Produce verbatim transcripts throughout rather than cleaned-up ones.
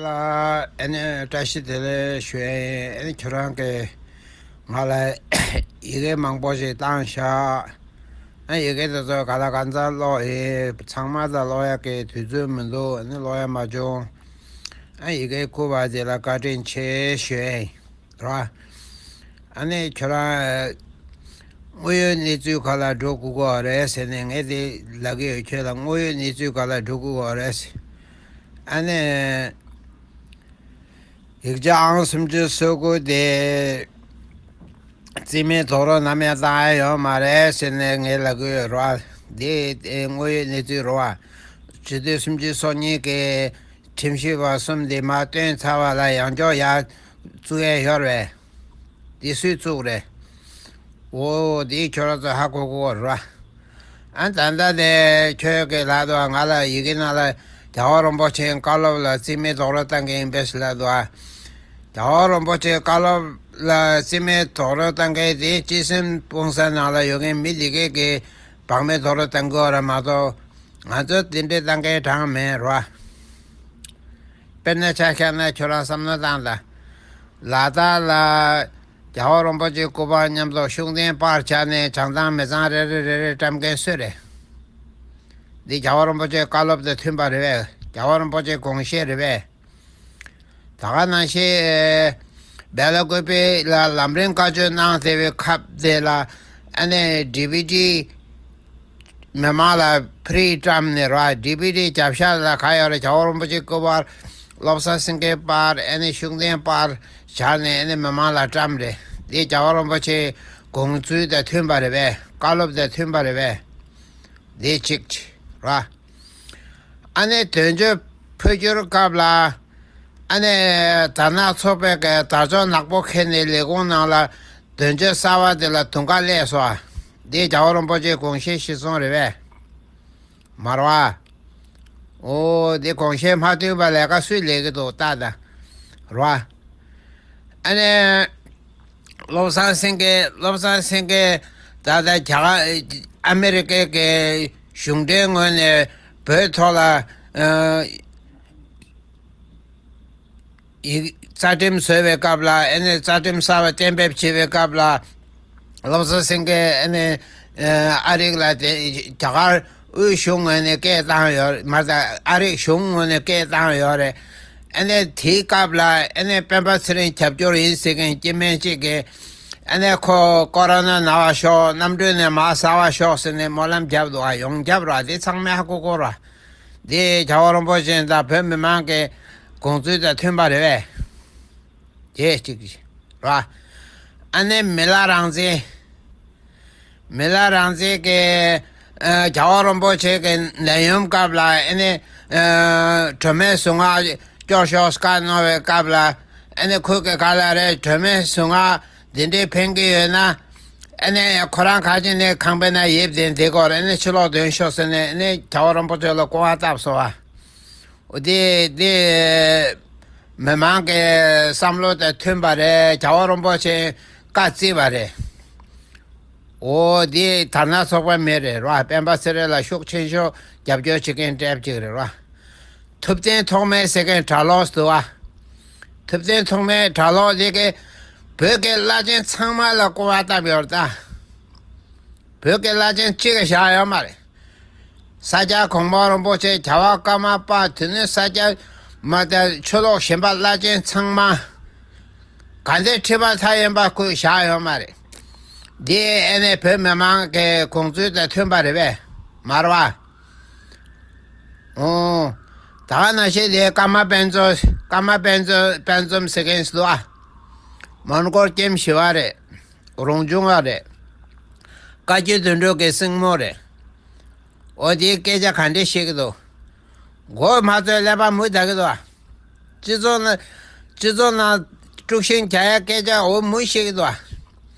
ལ་ཨ་ནི་བཀྲ་ཤིས་བདེ་ལེགས་ཞུ་ཡ་ཡིན། ཨ་ནི་ཁྱོད་རང་གིས་ང་ལ་ཡི་གེ་མང་པོ་ཞིག་བཏང་ཤག་ཨ་ཡི་གེ་དེ་ཚོ་ག་ལ་ག་ཚ་ཀློག་ཡིན། ཚང་མ་ད་ཀློག་ཡ་གི་དུས་ཚོད་མི་འདུག་ཨ་ནི་ཀློག་ཡ་མ་བྱུང་། ཨ་ཡི་གེ་བསྐུར་བ་དེ་ལ་བཀའ་དྲིན་ཆེ་ཞུ་ཡ་ཡིན། རོ། ཨ་ནི་ཁྱོད་རང་དངོས་ཡོད་གནས་ཚུལ་ག་ལ་འགྲོ་དགོས་ཀྱི་ཡོད་རེད་ཟེར་ནས། ངས་དེ་ལབ་ཀྱི་ཡོད། ཁྱོད་ལ་དངོས་ཡོད་གནས་ཚུལ་ག་ལ་འགྲོ་དགོས་ཀྱི་ཡོད་རེད་ཟེར། ཨ་ནི་ཡིག་ཆ་ཨང་སུམ་ཅུ་སོ་དགུ་དེ་རྩིས་མེད་རྡོག་རོལ་ནམ་ཡང་བཏང་ཡ་ཡོད་མ་རེད་ཟེར་ནས་ངས་ལབ་ཀྱི་ཡོད་རོ། དེ་དེ་དངོས་ཡོད་གནས་ཚུལ་རོ། ཨ་སྤྱི་འཐུས་སུམ་ཅུ་སོ་གཉིས་ཀྱི་ཁྲིམས་ཞིབ་པ་གསུམ་དེ་མར་བཏོན་ཚར་བ་ལ་ཡང་བསྐྱར་ཡར་བཙུགས་ཡས་ཡོད་རེད། དེ་སུས་བཙུགས་རེད། འོ་དེ་ཁྱོད་རང་ཚོ་ཧ་གོ་གོ་ར། ཨ་ད་ལྟ་དེ་ཁྱོད་ཀྱིས་ལབ་འདུག་ང་ལ་ཡི་གེ་ནང་ལ་རྒྱལ་བ་རིན་པོ་ཆེའི་བཀའ་སློབ་ལ་རྩིས་མེད་རྡོག་རོལ་བཏང་མཁན་ཡིན་པས་ལབ་འདུག་རྒྱལ་བ་རིན་པོ་ཆེའི་བཀའ་སློབ་ལ་རྩིས་མེད་རྡོག་རོལ་བཏང་མཁན་དེ་སྤྱི་སེམས་སྤུངས་ས་ནང་ལ་ཡོད་མཁན་མི་དེ་གས་ཀྱིས་བག་མེད་རྡོག་རོལ་བཏང་གི་ཡོད་ར་མ་གཏོགས། ང་ཚོ་དེ་འདྲའི་བཏང་མཁན་གྲངས་མེད་རོ། དཔེར་ན་ཆ་བཞག་ན་ཁྱོད་རང་བསམ་བློ་བཏང་དང་། ལ་དྭགས་ལ་རྒྱལ་བ་རིན་པོ་ཆེའི་སྐུ་པར་མཉམ་དུ་ཤུགས་ལྡན་པར་སྦྱར་ནས་བྱང་ཐང་མི་ཚང་རེ་རེ་རེ་རེ་བཀྲམ་མཁན་སུ་རེད། འདི་རྒྱལ་བ་རིན་པོ་ཆེའི་བཀའ་སློབ་དང་མཐུན་པ་རེད་པས། རྒྱལ་བ་རིན་པོ་ཆེའི་དགོངས་བཞེད་རེད་པས། ད་ག་ནང་བཞིན་སྦེ་ལ་ཀུ་པེ་ལ་ལམ་རིམ་བཀའ་ཆོས་གནང་བསྡད་པའི་སྐབས་དེ་ལ་ཨ་ནི་ཌི་བི་ཌི་མི་མང་ལ་ཕི་རི་བཀྲམ་ནས་ར། ཌི་བི་ཌི་རྒྱབ་ཤ་ལ་ག་ཡོད་རེད། རྒྱལ་བ་རིན་པོ་ཆེའི་སྐུ་པར། བློ་བཟང་སེང་གེའི་པར། ཨ་ནི་ཤུགས་ལྡན་པར་སྦྱར་ནས་ཨ་ནི་མི་མང་ལ་བཀྲམ་རེད། འདི་རྒྱལ་བ་རིན་པོ་ཆེའི་དགོངས་ཚུལ་དང་མཐུན་པ་རེད་པས། བཀའ་སློབ་དང་མཐུན་པ་རེད་པས། འདི་གཅིག་ར། ཨ་ནི་དོན་གཅོད་འཕོ་འགྱུར་སྐབས་ལ། ཨ་ནི་དར་ནག་ཚོགས་པའི་གི་དར་ལྕོག་ནག་པོ་འཁྱེར་ནས་ལས་ཁུངས་ནང་ལ་དོན་གཅོད་གསར་པ་དེ་ལ་དུང་དཀར་སླེབས་སོང་། འདི་རྒྱལ་བ་རིན་པོ་ཆེའི་དགོངས་བཞེད་གཞིར་བཟུང་རེད་པས། མ་རེད་པ། འོ་འདི་དགོངས་བཞེད་མ་མཐུན་པ་ལས་ཀ་སུས་ལས་ཀྱི་འདུག་ལྟ་དང་། རེད་པ། ཨ་ནི་བློ་བཟང་སེང་གེ། བློ་བཟང་སེང་གེ་ད་ལྟ་རྒྱ་གར་ཨ་མེ་རི་ཀའི་གི་གཞུང་འབྲེལ་ངོས་ནས་བོད་ཐོག་ལ་ཨ་ཡིག་རྩ་ཁྲིམས་བཟོས་པའི་སྐབས་ལ། ཨ་ནི་རྩ་ཁྲིམས་གསར་པ་གཏན་འབེབས་བྱེད་པའི་སྐབས་ལ། བློ་བཟང་སེང་གེ་ཨ་ནི་ཨ་རིགས་ལ་དེ་རྒྱ་གར་དབུས་གཞུང་ངོས་ནས་སྐད་བཏང་ཡོད་མ་རེད། ཨ་རིགས་གཞུང་ངོས་ནས་སྐད་བཏང་ཡོད་རེད། ཨ་ནི་དེའི་སྐབས་ལ་ཨ་ནི་སྤེན་པ་ཚེ་རིང་རྒྱབ་སྐྱོར་ཡིན་ཟེར་མཁན་སྐྱེ་དམན་གཅིག་གིས། ཨ་ནི་ཁོ་ཀོ་རོ་ན་ན་བ་ཤོག་གནམ་གྲུ་ནས་མར་ཟག་པ་ཤོག་ཟེར་ནས་སྨོན་ལམ་བརྒྱབ་འདུག་ཨ་ཡོངས་ཁྱབ་ར། དེ་ཚང་མས་ཧ་གོ་གོ་ར། འདི་རྒྱལ་བ་རིན་པོ་ཆེ་དང་བོད་མི་མང་གི་དགོངས་ཚུལ་དང་མཐུན་པ་རེད་པས། དེ་གཅིག་ར། ཨ་ནི་མི་ལ་རང་བཙན། མི་ལ་རང་བཙན་གྱི་ཨ་རྒྱལ་བ་རིན་པོ་ཆེ་གི་ནད་ཡམས་སྐབས་ལ། ཨ་ནི་ཨ་སྒྲོལ་མའི་གཟུངས་སྔགས་སྐྱོར་ཤོག་བཀའ་གནང་བའི་སྐབས་ལ། ཨ་ནི་ཁོ་གི་ག་ལ་རེད། སྒྲོལ་མའི་གཟུངས་སྔགས་འདི་འདྲའི་ཕན་གྱི་ཡོད་ན། ཨ་ནི་ཁོ་རང་ཁ་ཅིག་ནས་ཁང་པའི་ནང་ཡིབ་བསྡད་འདི་སྐོར་ཨ་ནི་ཕྱི་ལོགས་འདོན་ཤོག་ཟེར་ནས། ཨ་ནི་རྒྱལ་བ་རིན་པོ་ཆེ་ལ་སྐུ་དབང་བཏབ་སོང་བ། འོ་དེ་དེ་མི་མང་གི་བསམ་བློ་དང་མཐུན་པ་རེད། རྒྱལ་བ་རིན་པོ་ཆེ་བཀའ་བརྩིས་པ་རེད། འོ་དེ་དར་ནག་ཚོགས་པ་མི་རེད་རོ། སྤེན་པ་ཚེ་རིང་ལ་ཤུགས་ཆེ་ཤོས་རྒྱབ་སྐྱོར་བྱེད་མཁན་གྲས་གཅིག་རེད་རོ། ཐུབ་བསྟན་ཐོགས་མེད་ཟེར་མཁན་གྲྭ་ལོག་འདུག་བ། ཐུབ་བསྟན་ཐོགས་མེད་གྲྭ་ལོག་དེ་གིས་བོད་ཀྱི་བླ་ཆེན་ཚང་མ་ལ་སྐུ་དབང་བཏབ་ཡོད་རེད་ད། བོད་ཀྱི་བླ་ཆེན་གཅིག་ཀྱང་བཞག་ཡོད་མ་རེད། ས་སྐྱ་གོང་མ་རིན་པོ་ཆེ། རྒྱལ་བ་ཀརྨ་པ། དེ་ནས་ས་སྐྱ་མ་དང་ཆོས་ལུགས་གཞན་པ་བླ་ཆེན་ཚང་མ་ག་འདྲའི་ཁྲི་པ་མཐའ་ཡས་པ་ཁོས་བཞག་ཡོད་མ་རེད། འདི་ཨ་ནི་བོད་མི་མང་གི་དགོངས་ཚུལ་དང་མཐུན་པ་རེད་པས། མ་རེད་པ། འོ། ད་ག་ནང་བཞིན་དེ་ཀརྨ་དཔལ་འཛོམས། ཀརྨ་དཔལ་འཛོམས། དཔལ་འཛོམས་ཟེར་མཁན་ཞིག་འདུག་ཨ། མོན་གྷོར་ཀེམ་བཞི་པ་རེད། རོང་ཆུང་བ་རེད། བཀའ་བརྒྱུད་དོན་གྲུབ་ཀྱི་སྲིང་མོ་རེད། འོ་དེའི་སྐད་ཆ་ག་འདྲ་བཤད་ཀྱི་འདུག་མགོ་མ་ཚོས་ཀླད་པ་མུ་བསྡད་ཀྱི་འདུག་ཨ། སྤྱི་ཚོགས་ནང་། སྤྱི་ཚོགས་ནང་དཀྲུག་ཤིང་རྒྱག་ཡ་སྐད་ཆ་འོ་མུ་བཤད་ཀྱི་འདུག་ཨ།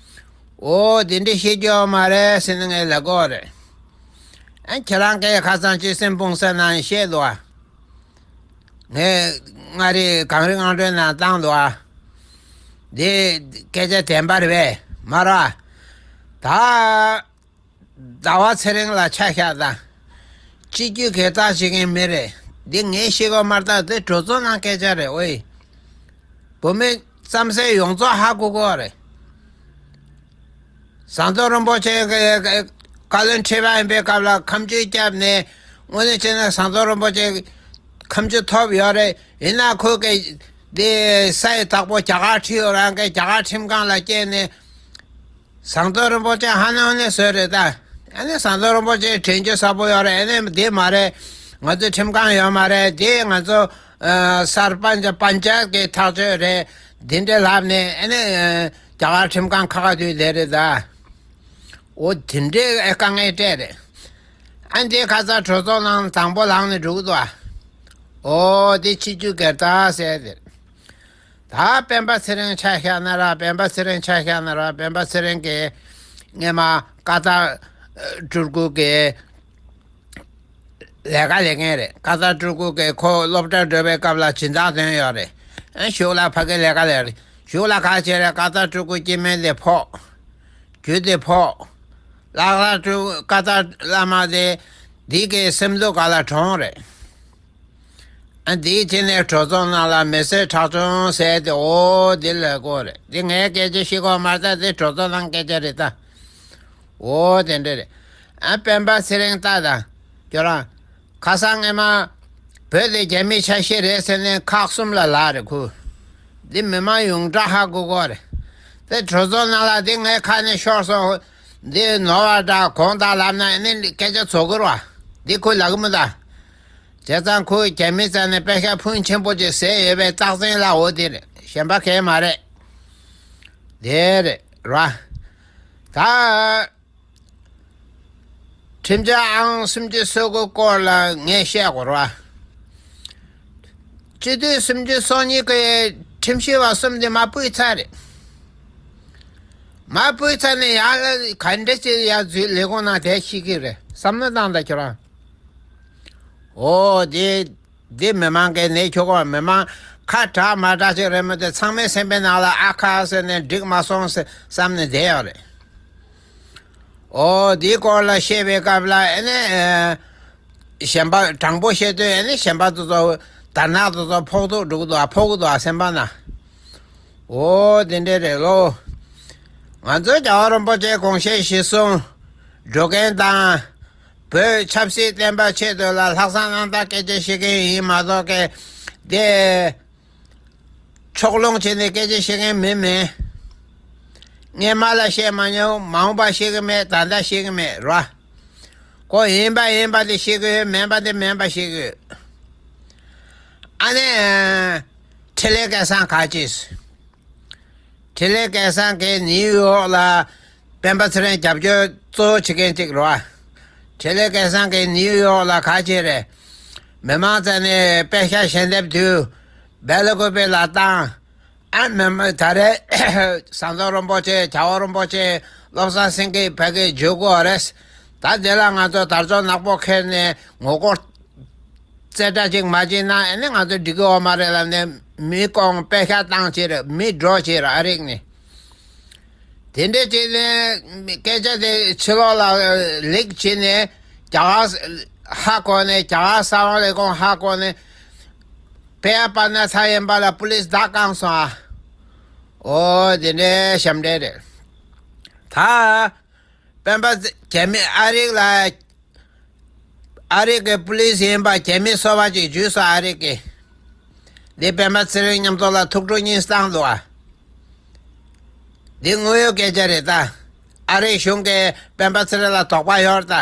འོ་དེ་འདྲ་བཤད་རྒྱུ་ཡོད་མ་རེད་ཟེར་ནས་ངས་ལབ་དགོས་རེད། ཨ་ཁྱེད་རང་སྐད་ཁ་སང་སྤྱི་སེམས་སྤུངས་ས་ནང་བཤད་འདུག་ཨ། ངས་མངའ་རིས་གངས་རི་དངོས་གྲུབ་ནང་བཏང་འདུག་ཨ། འདི་སྐད་ཆ་བདེན་པ་རེད་པས། མ་རེད་པ། ད་ཟླ་བ་ཚེ་རིང་ལ་ཆ་བཞག་དང་། སྤྱི་རྒྱུ་སྒེར་བདག་བྱེད་མཁན་མི་རེད། འདི་ངས་ཤེས་གོ་མ་རེད། ད་འདི་གྲོས་ཚོགས་ནང་སྐད་ཆ་རེད། ཨོའི། བོད་མི་རྩམ་ཟན་ཡོངས་རྫོགས་ཧ་གོ་གོ་རེད། ཟམ་གདོང་རིན་པོ་ཆེ་གི་བཀའ་བློན་ཁྲི་པ་ཡིན་པའི་སྐབས་ལ་ཁ་མཆུ་བརྒྱབ་ནས། དངོས་གནས་བྱས་ན་ཟམ་གདོང་རིན་པོ་ཆེ་ཁ་མཆུ་ཐོབ་ཡོད་རེད། ཡིན་ན་ཁོ་གི་འདི་ས་ཡི་བདག་པོ་རྒྱ་གར་ཁྲིད་ཡོད། རང་གི་རྒྱ་གར་ཁྲིམས་ཁང་ལ་སྐྱེལ་ནས། ཟམ་གདོང་རིན་པོ་ཆེ་ཧ་ནོ་ནས་བཟོས་རེད་ད། ཨ་ནི་ཟམ་གདོང་རིན་པོ་ཆེ་དྲན་རྒྱུ་ཚ་པོ་ཡོད་རེད། ཨ་ནི་འདི་མ་རེད། ང་ཚོའི་ཁྲིམས་ཁང་ཡོད་མ་རེད། འདི་ང་ཚོ་ཨ་སར་པན་ཅ་པན་ཅ་གི་ཐག་གཅོད་རེད། འདི་འདྲ་ལབ་ནས། ཨ་ནི་ཨ་རྒྱ་གར་ཁྲིམས་ཁང་ཁ་ཁ་དུས་དེ་རེད་ད། འོ་དེ་འདྲའི་དཀའ་ངལ་སྤྲད་རེད། ཨ་འདི་ཁ་ས་གྲོས་ཚོགས་ནང་དང་པོ་ལངས་ནས་འགྲོ་གི་འདུག་ཨ། འོ་དེ་ཕྱི་རྒྱུད་སྒེར་ད་ཟེར་དེ། ད་སྤེན་པ་ཚེ་རིང་ཆ་བཞག་ན་ར། སྤེན་པ་ཚེ་རིང་ཆ་བཞག་ན་ར། སྤེན་པ་ཚེ་རིང་གིས་སྔས་མ་ཀ་ཏར་སྤྲུལ་སྐུ་གི་ལས་ཀ་ལས་མཁན་རེད། ཀ་ཏར་སྤྲུལ་སྐུ་གིས་ཁོ་སློབ་གྲྭར་འགྲོ་བའི་སྐབས་ལ་སྦྱིན་བདག་དོན་ཡོད་རེད། ཨ་གཞུག་ལ་ཕ་གི་ལས་ཀ་ལས་རེད། གཞུག་ལ་ག་བྱས་རེད། ཀ་ཏར་སྤྲུལ་སྐུ་སྐྱེ་དམན་དེ་ཕོག་རྒྱུ་དེ་ཕོག་ལག་ལ་སྤྲུལ་ཀ་ཏར་བླ་མ་དེ་འདི་གའི་སེམས་སྡུག་ག་ལ་གྲོངས་རེད། ཨ་འདིའི་རྗེས་ནས་གྲོས་ཚོགས་ནང་ལ་མི་སེར་དྲག་སྦྱོང་ཟེར་ཏེ། འོ་འདི་ལས་གོ་རེད། འདི་ངའི་སྐད་ཆ་ཤེས་གོ་མ་རེད། འདི་གྲོས་ཚོགས་ནང་སྐད་ཆ་རེད་ད། འོ་དེ་འདྲ་རེད། ཨ་སྤེན་པ་ཚེ་རིང་ལྟ་དང་། ཁྱོད་རང་ཁ་སང་སྔས་མ་བོད་དེ་རྒྱ་མིའི་ཆ་ཤས་རེད་ཟེར་ནས་ཁག་གསུམ་ལ་ལབ་རེད་ཁོ། འདི་མི་མང་ཡོངས་གྲགས་ཧ་གོ་གོ་རེད། དེ་གྲོས་ཚོགས་ནང་ལ་འདི་ངའི་ཁ་ནས་ཤོར་སོང་། འདི་ནོར་བ་འདྲ་གོང་དག་ལབ་ན་ནི་སྐད་ཆ་ཚོགས་ཀྱི་རེད་བ། འདི་ཁོས་ལབ་ཀྱི་མི་འདུག་བྱས་ཙང་ཁོས་རྒྱ་མི་རྩ་ནས་པེ་ཤ་ཕུང་ཆེན་པོ་ཅིག་ཟས་ཡོད་པའི་རྟགས་མཚན་ལ། འོ་དེ་རེད། གཞན་པ་གང་ཡང་མ་རེད། དེ་རེད་ར། ད་ཁྲིམས་འཆར་ཨང་སུམ་ཅུ་སོ་དགུ་སྐོར་ལ་ངས་བཤད་དགོས་ར། སྤྱི་འཐུས་སུམ་ཅུ་སོ་གཉིས་ཀྱི་ཁྲིམས་ཞིབ་པ་གསུམ་དེ་མར་ཕུད་ཚར་རེད། མར་ཕུད་ཚར་ནས་ཡང་ལ་ག་འདྲ་ཅིག་ཡར་འཛུལ་ལས་ཁུངས་ནང་བསྡད་ཤེས་ཀྱི་རེད། བསམ་བློ་བཏང་དང་ཁྱོད་རང་། འོ་དེ། འདི་མི་མང་གིས་ནས་ཁྱོད་ཀོ་མི་མང་ཁ་གྲག་མ་གྲག་ཅིག་རེད་མོད། དེ་ཚང་མའི་སེམས་པའི་ནང་ལ་ཨ་ཁ་ཟེར་ནས་འགྲིག་མ་སོང་ཟེར་བསམ་ནས་བསྡད་ཡོད་རེད། འོ་དེའི་སྐོར་ལ་བཤད་པའི་སྐབས་ལ་ཨེ་ནས་གཞན་པ་དྲང་པོ་བཤད་དུས་ཨེ་ནས་གཞན་པ་དེ་ཚོ་དར་ནག་དེ་ཚོ་ཕོག་ཐུག་འགྲོ་གི་འདུག་ཨ། ཕོག་གི་འདུག་ཨ། སེམས་པ་ན། འོ་དེ་འདྲས་རེད་ལོ། ང་ཚོ་རྒྱལ་བ་རིན་པོ་ཆེའི་དགོངས་བཞེད་གཞིར་བཟུང་འགྲོ་མཁན་དང་། བོད་ཆབ་སྲིད་བསྟན་པ་ཆེད་དུ་ལ་ལྷག་བསམ་རྣམ་དག་སྐད་ཆ་བཤད་མཁན་ཡིན་མ་གཏོགས་སྐད་དེ་ཕྱོགས་ལྷུང་བྱས་ནས་སྐད་ཆ་བཤད་མཁན་མི་མེད། སྔས་མ་ལ་བཤད་མ་མྱོང་། མ་འོངས་པ་བཤད་གི་མེད། ད་ལྟ་བཤད་གི་མེད་ར། ཁོ་ཡིན་པ་ཡིན་པ་དེ་བཤད་གི་ཡོད། མིན་པ་དེ་མིན་པ་བཤད་གི་ཡོད། ཨ་ནི། འཕྲིན་ལས་སྐལ་བཟང་ག་ཅིས། འཕྲིན་ལས་སྐལ་བཟང་གིས་ནིའུ་ཡོག་ལ་སྤེན་པ་ཚེ་རིང་རྒྱབ་སྐྱོར་གཙོ་བོ་བྱེད་མཁན་གཅིག་རེད་བ། འཕྲིན་ལས་སྐལ་བཟང་གིས་ནིའུ་ཡོག་ལ་ག་བྱས་རེད། མི་མང་རྩ་ནས་པེ་ཤ་ཞལ་འདེབས་དུས་སྦེལ་ཀོབ་ལ་བཏང་། ཨ་མི་མ་ད་རེས་ཟམ་གདོང་རིན་པོ་ཆེ། རྒྱལ་བ་རིན་པོ་ཆེ། བློ་བཟང་སེང་གེ་ཕ་གིར་འབྱོར་གི་ཡོད་རེད། ད་དེ་ལ་ང་ཚོ་དར་ལྕོག་ནག་པོ་ཁྱེར་ནས་ངོ་རྒོལ་རྩེ་གྲ་ཅིག་མ་བྱས་ན་ཨ་ནི་ང་ཚོ་འགྲིག་གི་ཡོད་མ་རེད་ལབ་ནས་མི་སྐོང་པེ་ཤ་བཏང་བྱས་རེད། མི་འགྲོ་བྱས་རེད། ཨ་རིག་ནས། དེ་འདྲས་བྱས་ནས་སྐད་ཆ་དེ་ཕྱི་ལོགས་ལ་ལིག་བྱས་ནས་རྒྱ་གར་ཧ་གོ་ནས། རྒྱ་གར་གསང་བ་ལས་ཁུངས་ཧ་གོ་ནས་པེ་ཡ་པ་ན་ཚ་ཡན་པ་ལ་པུ་ལིས་བདག་བཀང་སོང་ཨ། འོ་དེ་འདྲས་ཞབས་འདྲེན་རེད། ད་སྤེན་པ་རྒྱ་མི་ཨ་རིག་ལ། ཨ་རིག་གི་པུ་ལིས་ཡིན་པ་རྒྱ་མི་སོ་པ་ཅིག་འཇུས་སོང་། ཨ་རིག་གི། འདི་སྤེན་པ་ཚེ་རིང་མཉམ་ཚོགས་ལ་ཐུགས་སྤྲོ་གཉིས་བཏང་འདུག་ཨ། འདི་དངོས་ཡོད་སྐད་ཆ་རེད་ད། ཨ་རིའི་གཞུང་གིས་སྤེན་པ་ཚེ་རིང་ལ་དོགས་པ་ཡོད་རེད་ད།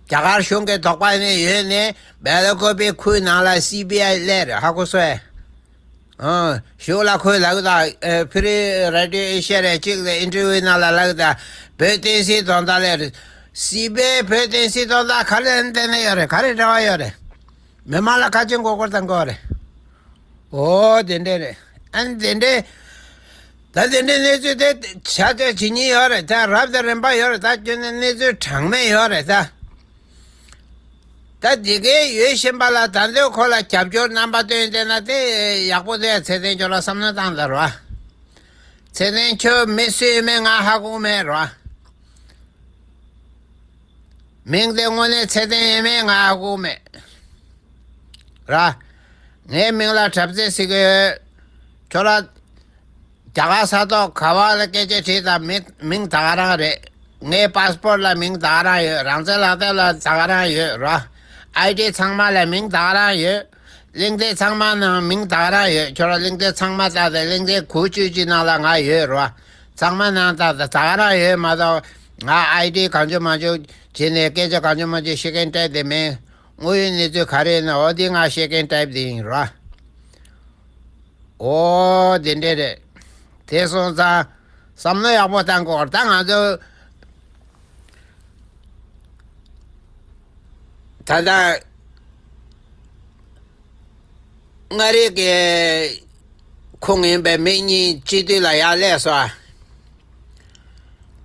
རྒྱ་གར་གཞུང་གིས་དོགས་པ་ནི་ཡོད་ནས་སྦེལ་ཀོབ་ཁུལ་ནང་ལ་སི་བི་ཨའི་སླེབས་རེད། ཧ་གོ་སོང་ཨེ། ཨ། གཞུག་ལ་ཁོས་ལབ་ཀྱི་ད། ཨེ། ཕི་རི་རེ་ཌི་ཡོ་ཨེ་ཤ་ཡ་རེ་གཅིག་ལ་ཨིན་ཊར་བིའུ་ནང་ལ་ལབ་ཀྱི་ད། བོད་བསྟན་སྲིད་དོན་དག་ལས་རེད། སི་པའི་བོད་བསྟན་སྲིད་དོན་དག་ག་རེ་ལ་བསྟན་ན་ཡོད་རེད། ག་རེ་འབྲེལ་བ་ཡོད་རེད། མི་མང་ལ་ཁ་ཆེམས་མགོ་སྐོར་བཏང་དགོས་རེད། འོ་དེ་འདྲས་རེད། ཨ་ནི་དེ་འདྲས། ད་དེ་འདྲས་གནས་ཚུལ་དེ་ཆ་ཚང་ཇི་སྙེད་ཡོད་རེད། ད་རབ་དང་རིམ་པ་ཡོད་རེད། ད་ཁྱོད་ནས་གནས་ཚུལ་གྲངས་མེད་ཡོད་རེད་ད། ད་འདི་གའི་ཡོད་བཞིན་པ་ལ་ད་འདོད་ཁོ་ལ་རྒྱབ་སྐྱོར་རྣམ་པ་སྟོན་བསྡད་ན་དེ་ཡག་པོ་རེད། ཚེ་བརྟན་ཁྱོད་ལ་བསམ་བློ་བཏང་དང་རོ། ཚེ་བརྟན་ཁྱོད་མི་སུ་ཡིན་མིན་ང་ཧ་གོ་མེད་རོ། མིང་དེ་དངོས་གནས་ཚེ་བརྟན་ཡིན་མིན་ང་ཧ་གོ་མེད། ར། ངའི་མིང་ལ་གྲབས་ཚེ་ཟེར་གི་ཡོད། ཁྱོད་ར། རྒྱ་གར་ས་ཐོག་ག་བ་ལ་སྐད་ཆ་དྲིས་དང་མི་མིང་ད་ག་རང་རེད། ངའི་པ་སི་པོར་ལ་མིང་ད་ག་རང་ཡོད། རང་བཙན་ལག་དེབ་ལ་ད་ག་རང་ཡོད་ར། ཨའི་ཌི་ཚང་མ་ལ་མིང་ད་ག་རང་ཡོད། གླེང་སྟེགས་ཚང་མ་ནང་མིང་ད་ག་རང་ཡོད། ཁྱོད་ར་གླེང་སྟེགས་ཚང་མ་ལྟ་དང་གླེང་སྟེགས་གོ་ཆོད་ཅིག་ནང་ལ་ང་ཡོད་ར། ཚང་མ་ནང་ལྟ་དང་ད་ག་རང་ཡོད་མ་གཏོགས། ང་ཨའི་ཌི་གང་བྱུང་མང་བྱུང་བྱས་ནས་སྐད་ཆ་གང་བྱུང་མང་བྱུང་བཤད་མཁན་སྤྲད་དེ་མིན། དངོས་ཡོད་གནས་ཚུལ་ག་རེ་ཡིན་ན་འོ་དེ་ང་བཤད་མཁན་ཊའིབ་དེ་ཡིན་ར། འོ་དེ་འདྲས་རེད། དེ་སོང་ཙང་བསམ་བློ་ཡག་པོ་བཏང་དགོས། ད་ང་ཚོ་ད་ལྟ་མངའ་རིས་ཀྱི་ཁོངས་ཡིན་པའི་མི་གཉིས་སྤྱི་འཐུས་ལ་ཡར་སླེབས་སོང་།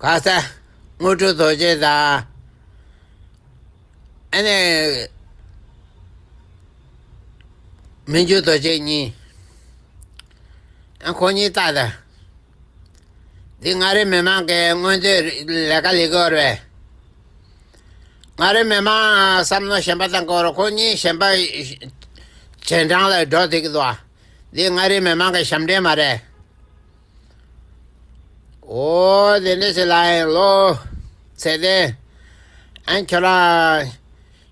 ག་ས། དངོས་གྲུབ་རྡོ་རྗེ་དང་། ཨ་ནི། མི་འགྱུར་རྡོ་རྗེ་གཉིས། ཨ་ཁོ་གཉིས་ལྟ་ད། འདི་མངའ་རིས་མི་མང་གི་སྔོན་ཚོད་ལས་ཀ་ལས་ཀྱི་ཡོད་རེད། མངའ་རིས་མི་མང་བསམ་བློ་གཞན་པ་བཏང་དགོས་རེད། ཁོ་གཉིས་གཞན་པ་རྗེས་འབྲང་ལ་འགྲོ་བསྡད་ཀྱི་འདུག་ཨ། འདི་མངའ་རིས་མི་མང་གི་ཞབས་འདྲེན་མ་རེད། འོ་དེ་འདྲ་ཞིག་ལ་ཡང་ལོ་ཚེ་བརྟན། ཨ་ཁྱོད་རང་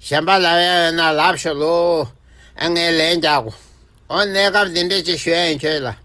གཞན་པ་ལབ་ཡ་ཡོད་ན་ལབ་ཤོག་ལོ། ཨ་ངས་ལན་རྒྱག་གོ། འོ་གནས་སྐབས་དེ་འདྲ་ཅིག་ཞུ་ཡ་ཡིན་ཁྱོད་ལ།